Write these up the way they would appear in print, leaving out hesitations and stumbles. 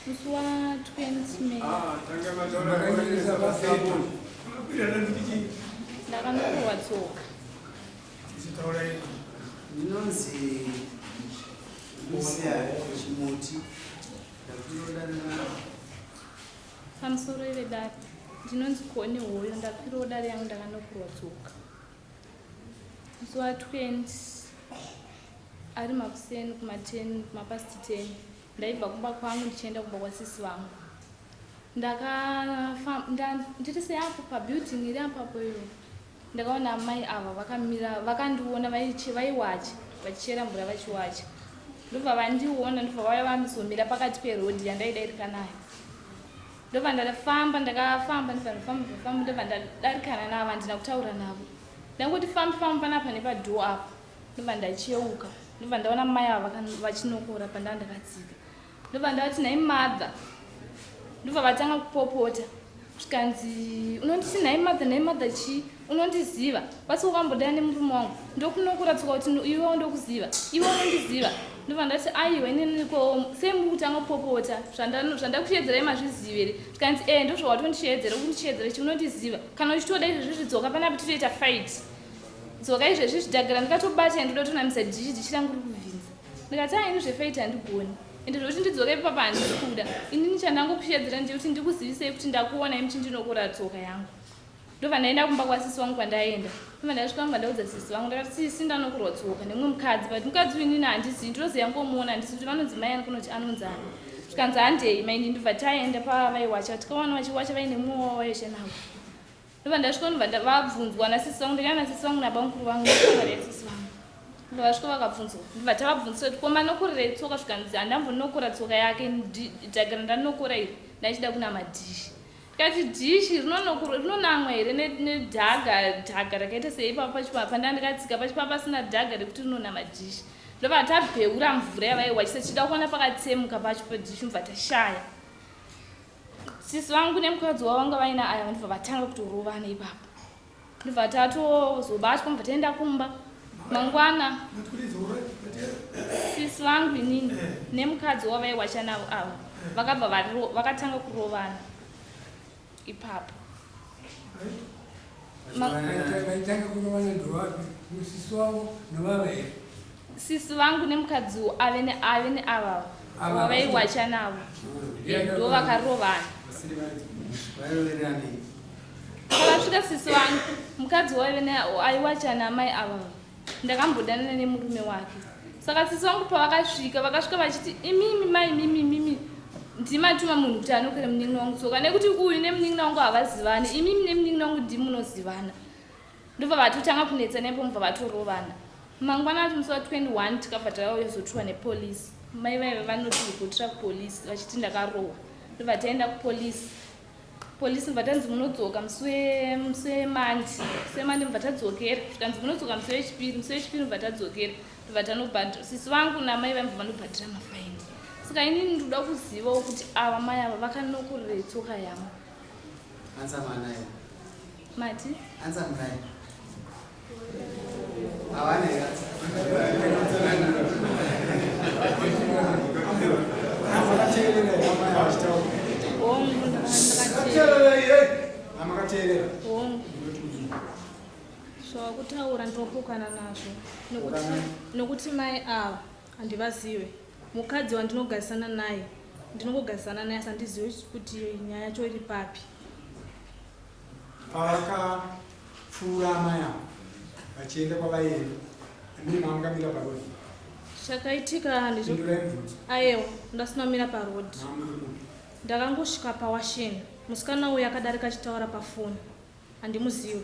Musi wa 20 May. Ndakanokorwa tsoka. Ndinonzi Lucia Chimuti. Ndakwira Pamusoro vedare. Ndinonzi Kone Hoyo ndakwirawo dare yangu ndakanokorwa tsoka. Musi wa 20 ari makuseni kuma 10 kuma past 10 ndaibva kumba kwangu ndichienda kumba kwasisi vangu. Ndakafamba ndiri seapo pabuilding iri apapo iyo ndakaona amai ava vakamira vakandiona vaiwacha vachichera mvura vachiwacha ndobva vandiona ndobva vauya vamizomira pakati perodhi yandaidarika nayo ndobva ndafamba ndakafamba ndobva ndafamba ndafamba ndobva ndadarikana navo handina kutaura navo ndangoti fambi fambi panapa nepadhoo apa ndobva ndacheuka ndobva ndaona mai ava vachinokora pandaa ndakatsika ndobva ndavati nhai mother ndobva vatanga kupopota zvikanzi unonditi nhai mother nhai mother chii unondiziva wasi wakambodana nemurume wangu ndokunokura tsoka kuti iwe ndokuziva iwe unondiziva ndobva ndati aiwa ineniko sei muri kutanga kupopota zvandakusheedzerai mazvizivi here zvikanzi e ndozvawatondisheedzera ukundisheedzera chi unondiziva kana uchitoda izvezvi zvidzoka panapa titoita fight dzoka izvezvi zvidhagara ndikatobata ndoda kutonamisa dhishi dhishi rangu riri kuvhinza ndikati a ini zvefight handigoni ende zvekuti ndidzoke ipapa handisi kuda inini chandangokusheedzera ndekuti ndikuzivisei kuti ndakuonai muchindinokora tsoka yangu ndobva ndaenda kumba kwasisi vangu kwandaenda ndobva ndasvika kumba ndaudza sisi vangu ndakati sisi ndanokurwa tsoka nemumwe mukadzi but mukadzi uyu inini handizivi ndinoziva ngomuona handisi kuti vanonzi mai ani kunoti anonzi ani zvikanzi handei maini ndobva taenda pavaiwacha tikawana vachiwacha vaine mumwe wavo vaishe navo ndobva ndasvika ndobva vabvunzwa nasisi vangu ndakaenda nasisi vangu nabamukuru vangu neshamwari yasisi vangu ndobva vasvika vakabvunzwa ndobva tavabvunzisa kuti ko manokorerei tsoka zvikanzi handambonokora tsoka yake dhagara ndanokora iri ndachida kunama dhishi tikati dhishi rinonamwa here nedhaga dhaga rakaita sei ipapo pachipapa pandanga ndikatsika pachipapa pasina dhaga rekuti rinonama dhishi ndobva tabheura mvura yavaiwachisa tichida kuona pakatsemuka pacho padhishi ndobva tashaya Sisi vangu nemukadzi wavo vanga vaina aya ndobva vatanga kutorovana ipapo. Ndobva tatozobatwa ndobva taenda kumba. Mangwana sisi vangu inini nemukadzi wavaiwacha navo ava vakabva vakatanga kurovana ipapo. Vaitanga kurovana ndovapi? Sisi wavo novava here? Sisi vangu nemukadzi ave neave neavava wavaiwacha navo ndo vakarovana. Pavasvika sisi vangu mukadzi waive aiwacha naamai avava ndakambodanana nemurume wake saka sisi vangu pavakasvika vakasvika vachiti imimi mai mimi mimi ndimatuma munhu kuti anokere munin'ina wangu tsoka nekuti uyu nemunin'ina wangu havazivani imimi nemunin'ina wangu ndimunozivana ndobva vatotanga kunetsana ipo mubva vatorovana mangwana acho musi wa 21 tikabva tazotiwa nepolice mai vaive vanotiripotera kupolice vachiti ndakarohwa ndobva taenda kupolice Police mubva tanzi munodzoka musi musi wemandi musi wemandi mubva tadzokera zvikanzi munodzoka musi wechipiri musi wechipiri mubva tadzokera ndobva tanobhadhara sisi vangu namai vaibva vanobhadhara mafaindi saka inini ndinoda kuzivawo kuti ava mai ava vakanokorerei tsoka yangu mati Zvawakutaura ndinopokana nazvo nokuti mai ava handivazive. Mukadzi wandinogarisana naye ndinongogarisana naye asi handizive kuti nyaya yacho iri papi. Pavakapfuura amai ava vachienda kwavaienda, imimi mamukamira paroad. Chakaitika ndizvo Pindurai mubvunzo. ayewa ndasina kumira paroad. Mamuri kupi? Ndakangosvika pawasheni musikana uyu akadarika achitaura pafoni handimuziwe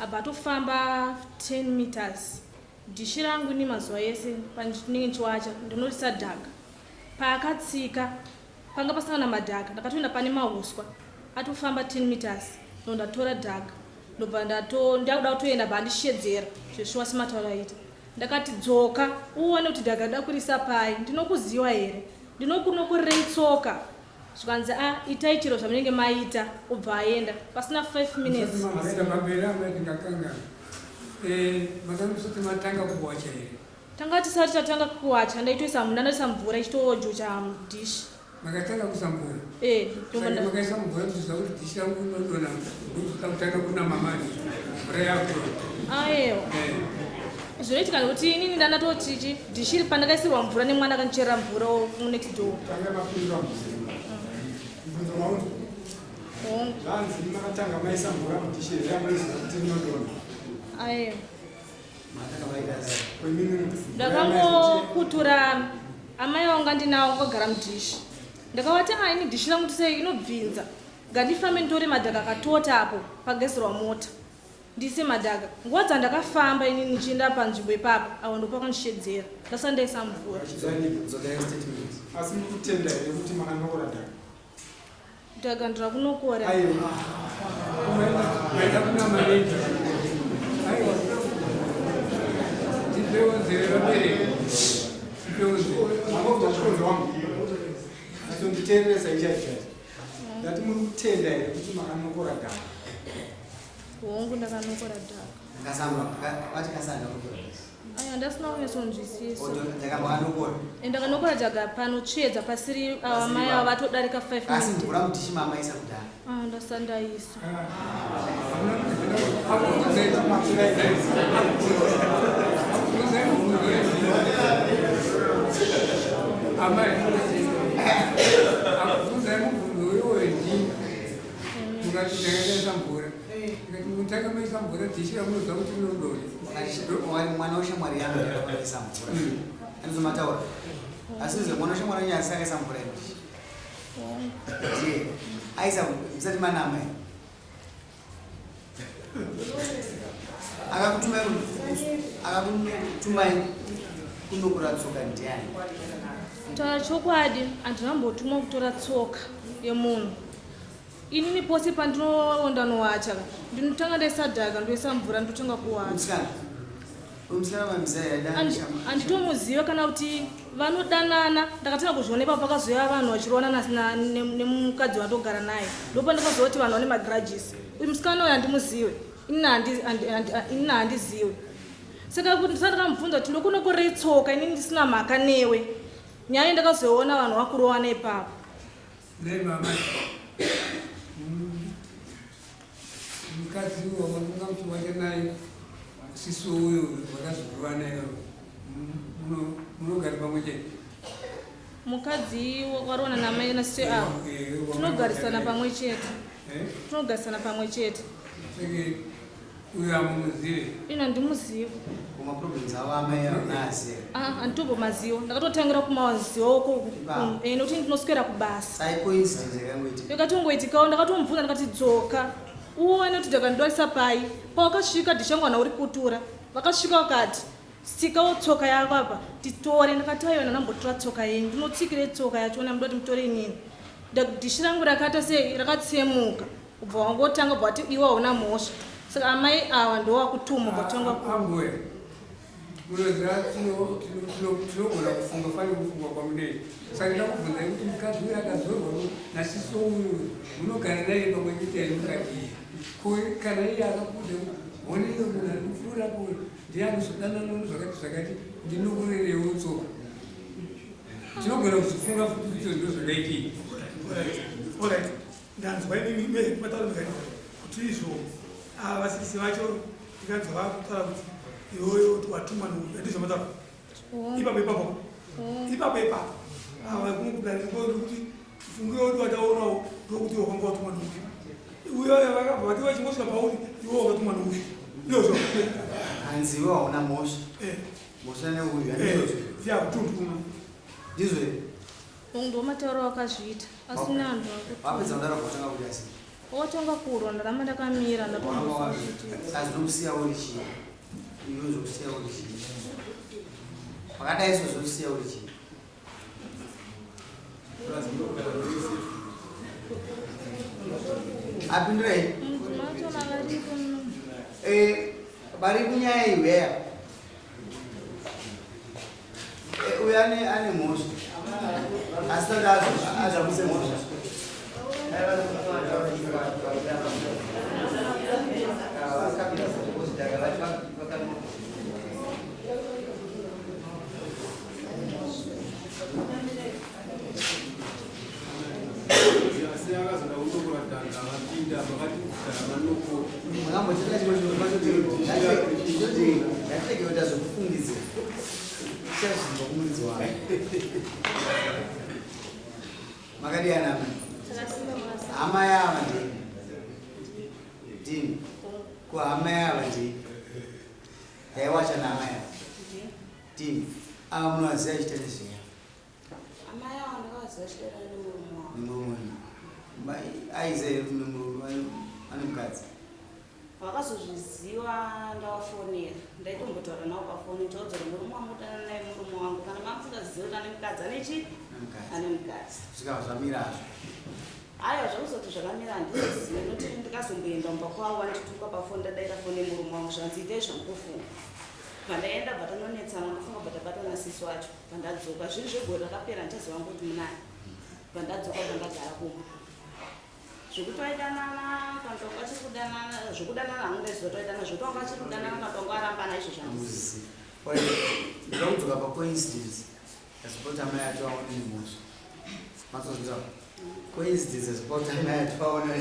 abva atofamba 10 meters dhishi rangu ini mazuva ese pandinenge ndichiwacha ndinorisa dhaga paakatsika Panga pasina kana madhaka ndakatoenda pane mahuswa atofamba 10 meters ndo ndatora dhaka ndobva ndato ndakuda kutoenda bva andishedzera zveshuwa sematauro aita ndakati dzoka uone kuti dhaka rida kurisa pai ndinokuziwa here ndinokunokorerei tsoka zvikanzi a itai chero zvamunenge maita obva aenda pasina 5 minutes Musati mapera amai ndingakanganwa. Eh, makanga musati matanga kuwacha here? Tanga tisati tatanga kuwacha ndaitoisa muna ndaisa mvura ichitojocha dish. Makatanga kuisa mvura? Eh, Saka makaisa mvura kuziva kuti dhishi rangu rinodonha, ndokutanga kuna mamani mvura yako. Aiwa. Zvinoitika nekuti inini ndandatoti chi dhishi iri pandakaisirwa mvura nemwana akandicherera mvura next door. Tanga mapindura mubvunzo maunzwa. Hongu. Zvanzi makatanga maisa mvura mudhishi here yamunoziva kuti rinodonha? Aiwa. Ko imimi? Ndakangokutura amai vangu andinawo vakagara mudhishi. Ndakavati a ini dhishi rangu tisei inobvinza, ngandifambe nditore madhaka akatota apo pagezerwa mota, ndiise madhaka. Nguva dzandakafamba inini ndichienda panzvimbo ipapo, avo ndopakandishedzera ndasati ndaisa mvura. Dzokerai statement. Asi muri kutenda here kuti makanokora dhaka? Dhaka ndirakunokora. Aiwa. Maida kuna maneja. Aiwa, tipewo nzeve vabereki, tipewo nzeve. Mangobva chikonzo wangu, azonditeereresa ichaizvai. Ndati muri kutenda here kuti makanokora dhaka? Hongu, ndakanokora dhaka. Kasamba vati kasanda kunokora. Aiwa, ndasina kunyatsonzwisisa. Ndakakanokora. Ndakanokora dhaka panotsvedza pasiri ava mai ava vatodarika 5 Asi minutes. mvura mudhishi mamaisa kudhara? Ah, ndasandaisa. Amai, akubvunzai mubvunzo iwoyo ndini. Mukati ndakaisa mvura, ndikati mutanga maisa mvura dhishi ramunoziva kuti rinodonha. Mwana weshamwari yangu ndakamaisa mvura. Andizomataura. Asi uze mwana weshamwari yangu asi akaisa mvura mudhishi. Ndiye. Aisa musati manama here? Akakutumai kunokora tsoka ndiani? Kutaura chokwadi, handinambotumwa kutora tsoka yemunhu. Inini pose pandinoonda nowacha, ndinotanga ndaisa dhaka, ndoisa mvura, ndotanga kuwacha. Musikana. Musikana mamizaya. Handitomuziva kana kuti vanodanana. Ndakatanga kuzviona ipapo pakazoya vanhu vachirowana nemukadzi wandogara naye. Ndopandakaziva kuti vanhu vane magrudges. Uyu musikana uyu handimuzive, inini handiziwe. Saka kuti ndisati ndakamubvunza kuti ndokunokorei tsoka inini ndisina mhaka newe. Nyaya ndakazoona vanhu vakurowana ipapo. Nei mama, mukadzi wamafunga kuti wacha naye sisi uyu wakazorova naye, munogara pamwe chete? Mukadzi warowana namai nasisi avo, tinogarisana pamwe chete. Tinogarisana pamwe chete. Saka uyu hamumuzive? Ino handimuzivi. Kumaproblems avo amai naasera. Ah, handitombomaziva. Ndakatotangira kumaziva uko nekuti ndinoswera kubasa. Sai coincidence yakangoitika. Yakatongoitikawo. Ndakatomubvunza ndikati dzoka uone kuti ndakandwarisa pai. Pawakasvika dhishangu hana uri kutura. Vakasvika vakati sikawo tsoka yako apa titore. Ndakati aiwa, ndambotora tsoka yenyu, ndinotsikire tsoka yachona, muda kuti mutore inini? Dhishi rangu rakaita sei, rakatsemuka. Ubva wangotanga bva wati iwe hauna mhosva, saka amai ava ndowakutuma bvatanga. Ambuya, munoziva tinogona kufunga fane kufunga kwamunei. Saka ndakubvunzai kuti mukadzi uyu akazorwa nasiso uyu, munogara naye pamwe chete here mukadzi iyi? Ko kana iye akakuudza kuti hone iyo munhu ari kupfuurapo ndiye anozodanana zvakati zvakati, ndinokurerewo tsoka, tinogona kuzifunga futi kuti ndo zvakaitika. Alright, ndanzwa imimi mataura mukati kuti izvo ava vasisi vacho, ndikanzwa vakutaura kuti iwewe kuti watumwa nouyu. Handizvo mataura ipapo ipapo ipapo ipapo? Ava kuti fungiro kuti wataonawo ndokuti iwe wakanga watumwa nouyu uyo, vakabva vati vachingosvika pauri iwe wakatumwa nouyu, ndizvo? Hanzi iwe hauna mhosva. Mhosva neuyu, handizvozvo? Ya, kutundu. Ndizvo here? Ndo matauro akazviita, asina anhu. Wapedza kudaro kwatanga kuita sei? Wakatanga kurwa, ndaramba ndakamira, ndatombozviita. Azinokusiya uri chii? Iwe zvokusiya uri chii? Pakadai so zvokusiya uri chii? Apindurei. Machona varipo. Vari kunyaya iweya. Uyu ane mhosva asi tati azamuse mhosva. fungidzira ichazvibva kumuridzi wayo. Makadiyana amai? Hama yava ndini. Ndini. Ko hama yava ndini. Yaiwacha naamai ava. Ndini. Ava munovaziva chita nezveya. Amai ava ndakavaziva chitera nemurume wangu. Nemurume wenyu. Aiziva here kuti murume ane mukadzi? Vakazozviziva ndavafonera. Ndaitombotaura navo pafoni ndichivaudza kuti murume wangu danana naye murume wangu. Kana mamusingazivi kuti ane mukadzi ane chii? Ane mukadzi. Zvikava zvamira hazvo. Aiwa zvekuzoti zvakamira handizozivi nekuti ndikazomboenda kumba kwavo vandituka pafoni ndadaira foni yemurume wangu zvanzi itai zvamukufunga. Bva ndaenda bva tanonetsana ndofunga bva tabatana sisi wacho bva ndadzoka zviri zvegore rakapera handichaziva hangu kuti munani bva ndadzoka bva ndagara kumba. Zvekuti vaidanana kana kuti vanga vachiri kudanana zvekudanana hangu ndaiziva kuti vaidanana zvekuti vanga vachiri kudanana kana kuti vanga varambana izvo zvandizivi. Ndoda kudzoka pacoincidence yasipota amai acho aone nemhosva. Mazozvinzwa? Coincidence yasipota amai acho aone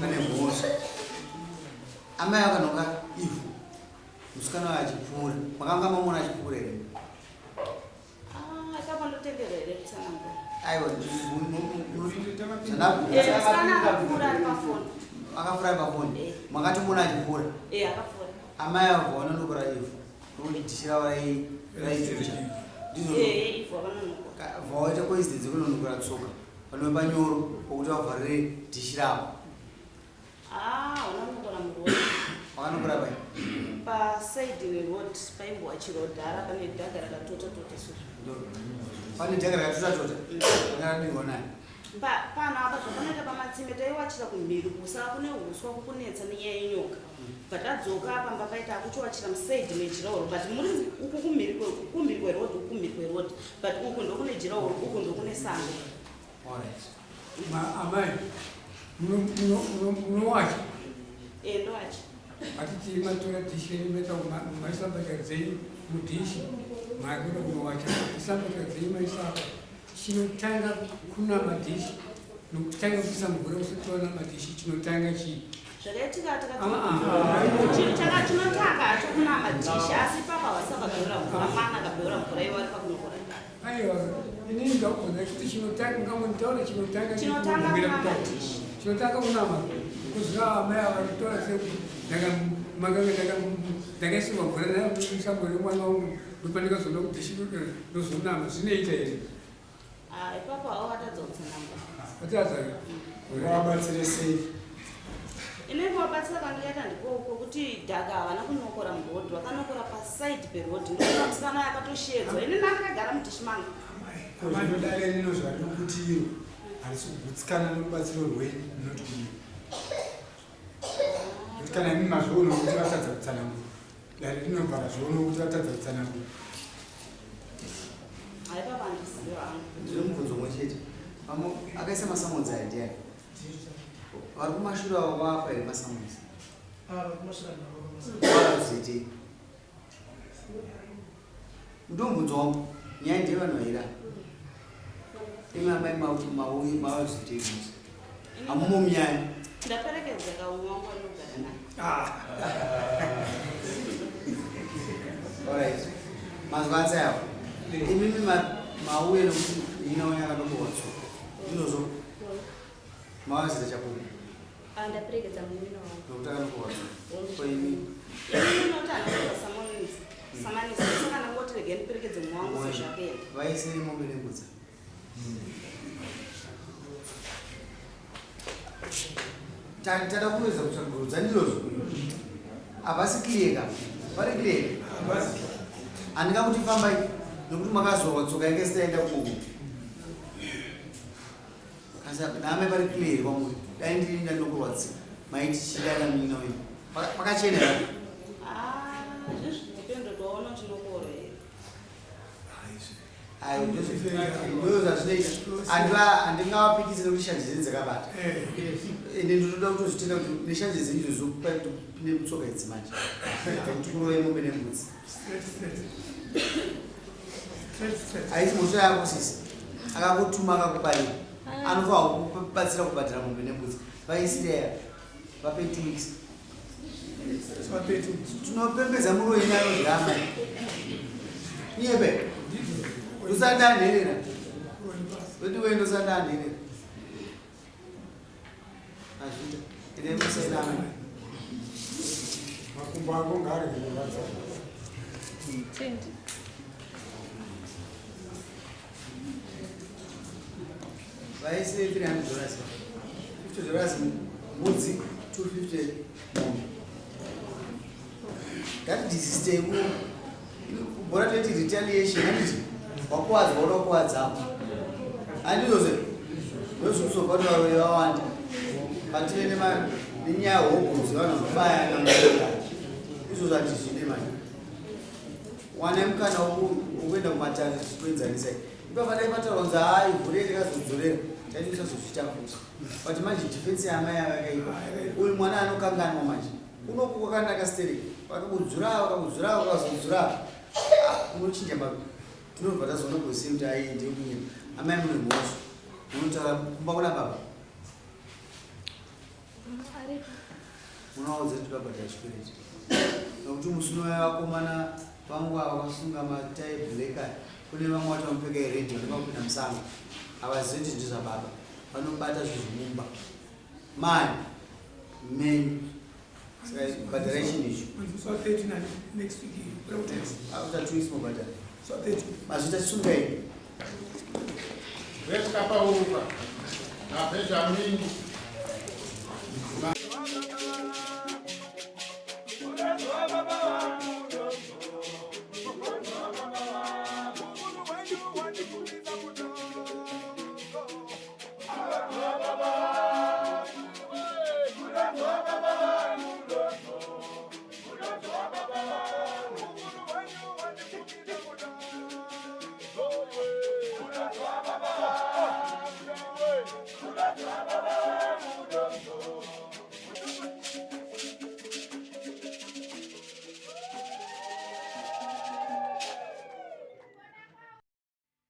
pane mhosva. Amai akanonga ivhu musikana wayo achipfuura. Makanga mamuona achipfuura here? Ah, ipapo ndotenderwa here kutsanangura? Aiwa, eh, musikana akapfuura ari pafoni. Akapfuura ari pafoni. Eh. Makatomuona achipfuura? Eh, akapfuura. Amai avo vanonokora ivhu. Nokuti dhishi ravo raichucha. Ndizvo. Eh, ivhu vanonokora. Vawaita coincidence kunonokora tsoka. Panove panyoro pokuti vavharire dhishi ravo. Ah, vanonokora muroad. Vakanokora pai? Paside neroad paimbowa chirodhara pane dhaga rakatota tota so. Pane dhaga rakatota tota? Rakadirwa nani? Pano apa zvapanoita pamatsime taiwachira kumhiri kusara kune huswa kukunetsa nenyaya yenyoka. Bva tadzoka pamba paita akuchiwachira musaidi mejirahoro but muri uku kumhiri kumhiri kweroad uku kumhiri kweroad but uku ndokune jirahoro uku ndokune sango. Alright. Amai, munowacha? Eh, ndowacha. Hatiti matora dhishi renyu maita maisa mbatya dzenyu mudhishi makuda kunowacha. Isa mbatya dzenyu maisa apa. Chinotanga kunama dhishi nokutanga kuisa mvura usati wanama dhishi chinotanga chii? Zvakaitika takati chinhu chaka chinotanga hacho kunama dhishi asi ipapa havasi vakabeura mvura mwana akabeura mvura ivo vari pakunokora. Aiwa, inini ndakubvunza kuti chinotanga ngamunditaura chinotanga Chinotanga kunama dhishi. Chinotanga kunama kuziva amai ava kutora sekuti ndakaisirwa mvura naishambo remwana wangu ndopandikazoona kuti dhishi ndozonama zvinoita here? Ah, ipapo havo vatadza kutsanangura. Vatadza. Vabatsire sei? Ini kuvabatsira kwandikaita ndikoko kuti dhaka havana kunokora muroad vakanokora paside peroad ndokuti musikana uyo akatoshedzwa ini ndandakagara mudhishi mangu. Ko zvino dare rino zvariri kuti iro harisi kugutsikana nerubatsiro rwenyu munoti kudii? Nekuti kana imi mazvionawo kuti vatadza kutsanangura dare rinobva razvionawo kuti vatadza kutsanangura. Haipapa handizivi hangu. Ndine mubvunzo umwe chete. Pamwe akaisa masamonzi aya ndiani? Vari kumashure avo vapa here masamonzi? Varakuzoitei? Ndomubvunzo wangu. Nyaya ndiye vanhu vaira. Imi amai mauyi mavakuzoitei mose? Hamumo munyaya. Ndaperekedza kaumwe wangu anogara naye. Alright. Mazwa ansa yavo. Imimi mauye nokuti ina wenyu akadombowa tsoka. Ndinozvo. Mawazita chapupu. Ah, ndaperekedza munin'ina wangu. Nokuti akadombowa tsoka. Ko imi? Ini ndinoti anotorwa samonisi. Samanisi. Saka ndangoti regai ndiperekedze mumwe wangu sezvakaenda. Vaisei mombe nembudzi. Tada kuedza kutsvagurudza ndizvozvo. Havasi clear ka? Vari clear? Handingakuti fambai nokuti makazorwa tsoka yange isitaenda kumwe. Kasi name pari clear kwamuri. Dai ndiri ndanokurwadzisa. Maiti chidana munin'ina wenyu. Pakachena here? Ah, zvizvi toona tinokoro here. Ayo ndozvazvinoita. Handingavapikisi nekuti shanje dzenyu dzakabata. Ende ndinoda kutozvitenda kuti neshanje dzenyu idzodzo kupinde mutsoka idzi manje. Kuti kurove mombe nembudzi. Haisi mhosva yako sisi. Akakutuma akakuparira. Anofanira kukubatsira kubhadhara mombe nembudzi. Vaisire vape 2 weeks. Tinopembedza muroyi nayo zviramba. Nyebe. Usandanherera. Kuti wendo usandanherera. Azvita. Ine musaina amai. Makumbo ako ngaarege kurwadza. Tendi. Vaise 300 dollars. 50 dollars mbudzi, 250 mombe. Ngatidisiste bhora toiti retaliation handiti wakuwadza wauda kuwadzapo handizvozve ndozvikuzopa kuti varoyi vawanda pative nenyaya hobho dzevanhu vanobayana izvozvo hatizvide manje wanai mukana wokuenda kumatare tichikuenzanisai ipapa dai pataurwa kunzi haa ivhu rei rikazodzorera taiti usazozviita futi but manje defense yaamai ava yakaipa uyu mwana anokanganwa manje unoku kwakanaka stereki vakakudzura vakakudzura vakazodzura ah, unochinja ma tinobva tazoona kuziva kuti ai ndekunyema amai mune mhosva munotaura kumba kuna baba Munovaudza kuti vabhadhara chikwereti nokuti musi unouya vakomana vangu ava vakasunga matai black aya kune vamwe vacho vanopfeka ired vanenge vakupinda musango havazivi kuti ndezvababa vanobata zvinhu mumba mani menyu saka bhadharai chinhu icho after 2 weeks mobhadhara mazvita sungai Vekapauka naBhenjamini.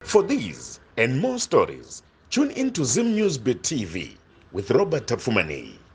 For these and more stories, tune in to Zim News Bit TV with Robert Tapfumaneyi.